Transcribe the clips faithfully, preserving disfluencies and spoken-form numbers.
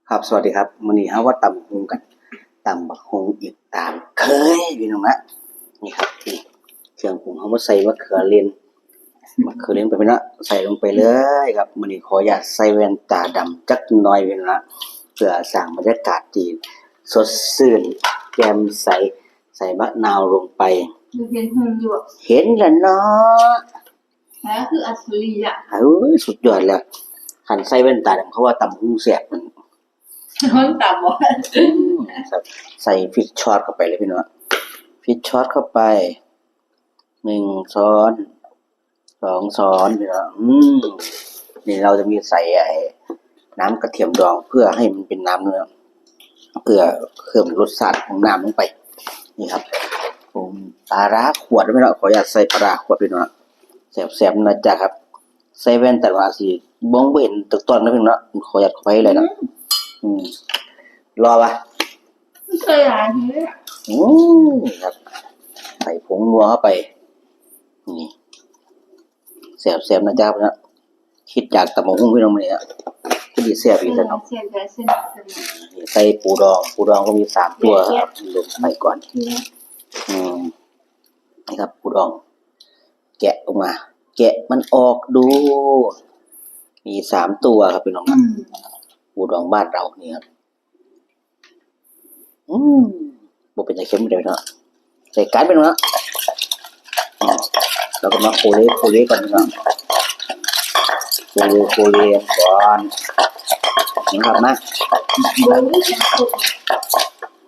ครับ สวัสดีครับ มื้อนี้เฮามาตำบักหุ่งกัน ตำบักหุ่งอีกตามเคยพี่น้องนะ นี่ครับ นี่ เครื่องปรุงเฮามาใส่มะเขือเล่น มะเขือเล่นไปพี่น้องนะ ใส่ลงไปเลยครับ มื้อนี้ขออนุญาตใส่แว่นตาดำจักหน่อยพี่น้องนะ เพื่อสร้างบรรยากาศที่สดชื่น แจ่มใส ใส่มะนาวลงไป ดูเห็นหุ่นอยู่อะ เห็นแล้วเนาะ แล้วคืออัจฉริยะ เอ้ย สุดยอดแล้ว คันใส่แว่นตาดำเขาว่าตำบักหุ่งแซ่บมัน มันตำบ่ อืม ครับ ใส่พริกช็อตเข้าไปเลยพี่น้อง พริกช็อตเข้าไป หนึ่งช้อน สองช้อนพี่น้อง อืม นี่เราจะมีใส่ไอ้น้ำกระเทียมดองเพื่อให้มันเป็นน้ำเนื้อ เพื่อเพิ่มรสชาติของน้ำลงไป นี่ครับ ผมปลาร้าขวดพี่น้อง ขออนุญาตใส่ปลาร้าขวดพี่น้อง แซ่บๆนะจ๊ะครับ ใส่แว่นตาดำสิมองบ่เห็นตอนนะพี่น้อง ขออนุญาตขออภัยเลยนะ อืม รอปะ ใส่หลายทีเลย อืม ครับ ใส่ผงนัวเข้าไป นี่ แซ่บๆนะจ๊ะนะ คิดอยากตำบักหุ่งพี่น้องมื้อนี้อะ คือสิแซ่บอีกแล้วเนาะ แซ่บๆ แซ่บๆ นี่ใส่ปูดอง ปูดองก็มีสามตัวครับ ลงไปก่อน อืม นี่ครับ ปูดอง แกะออกมา แกะมันออกดู มีสามตัวครับพี่น้องครับ อืม ปูดองบ้านเรานี่ครับ อืม บ่เป็นตาเค็มเลยเนาะ ใส่กันไปเนาะ อ่า แล้วก็มาโคเลโคเลก่อนพี่น้อง โคเลโคเลก่อน นะครับนะ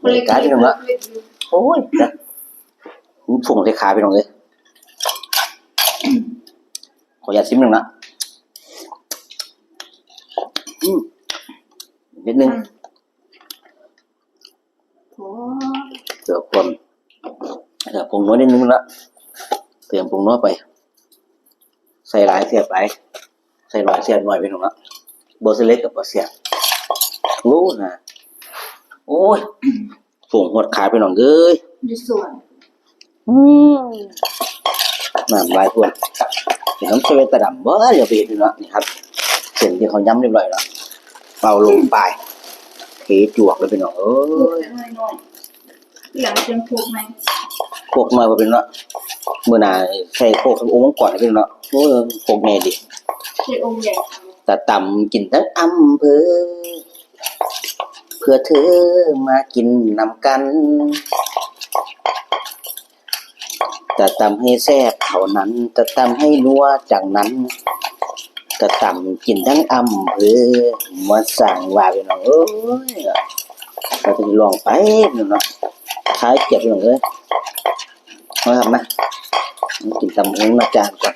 ใส่กันไปเนาะ โอ้ย มันฝุ่งใส่ขาพี่น้องเอ้ย ขออนุญาตชิมหนึ่งนะ อืม นิดนึง โอ้ เกลือป่น เกลือผงนัวนิดนึงละ เติมผงนัวไป ใส่หลายแซ่บหลาย ใส่หน่อยแซ่บหน่อยพี่น้องละ บ่ใส่หลายก็บ่แซ่บ รู้นะ โอ้ย ฝุ่งฮอดขาพี่น้องเอ้ย อยู่สวน อืม น้ำลายท่วม เห็นน้ำเซเว่นตาดำบ่ เดี๋ยวไปเห็นเนาะ นี่ครับ เส้นที่เขาย้ำเรียบร้อยแล้ว เอาลงไป เทจวกเลยพี่น้องเอ้ย น้อยๆ อย่างเช่นพวกไหน พวกน้อยบ่เป็นเนาะ มื้อหน้าใส่พวกองค์มังกรให้เป็นเนาะ โอ้ย พวกใหญ่ดิ ใส่องค์ใหญ่ ตาตำกินทั้งอำเภอ เพื่อเธอมากินนำกัน จะตำให้แซ่บเท่านั้น จะตำให้นัวจากนั้น จะตำกินทั้งอำเภอ มาสั่งว่าพี่น้องเอ้ย เราจะลองไปพี่น้องเนาะ ท้ายเกียรติพี่น้องเอ้ย มาครับมา มากินตำบักหุ่งนะจ๊ะก่อน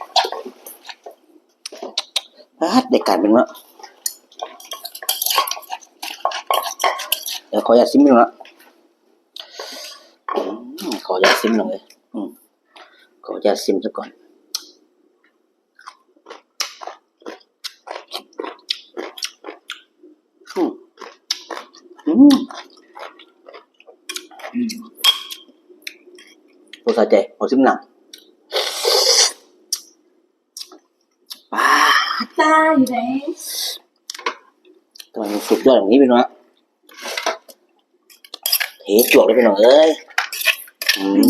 ปาด ได้การเป็นเนาะ เดี๋ยวขออนุญาตชิมดูเนาะ อืม ขออนุญาตชิมหน่อย อืม ขออนุญาตชิมซะก่อน อืม อืม อืม บ่สะใจ ขอชิมหน่อย ปาด ตายแล้ว ทำไมมันสุดยอดอย่างนี้พี่น้องฮะ เทจวกเลยพี่น้องเอ้ย อืม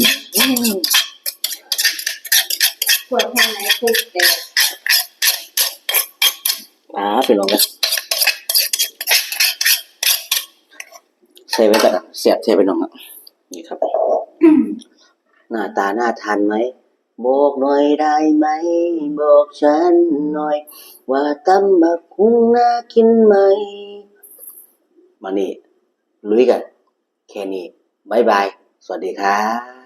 ขวดทางไหนคุกแต่ ปาดพี่น้องเอ้ย ใส่ไว้กันนะ แซ่บแท้พี่น้องอะ นี่ครับ หน้าตาน่าทานไหม บอกหน่อยได้ไหม บอกฉันหน่อย ว่าตำบักหุ่งน่ากินไหม มานี่ ลุยกัน แค่นี้ บ๊ายบาย สวัสดีครับ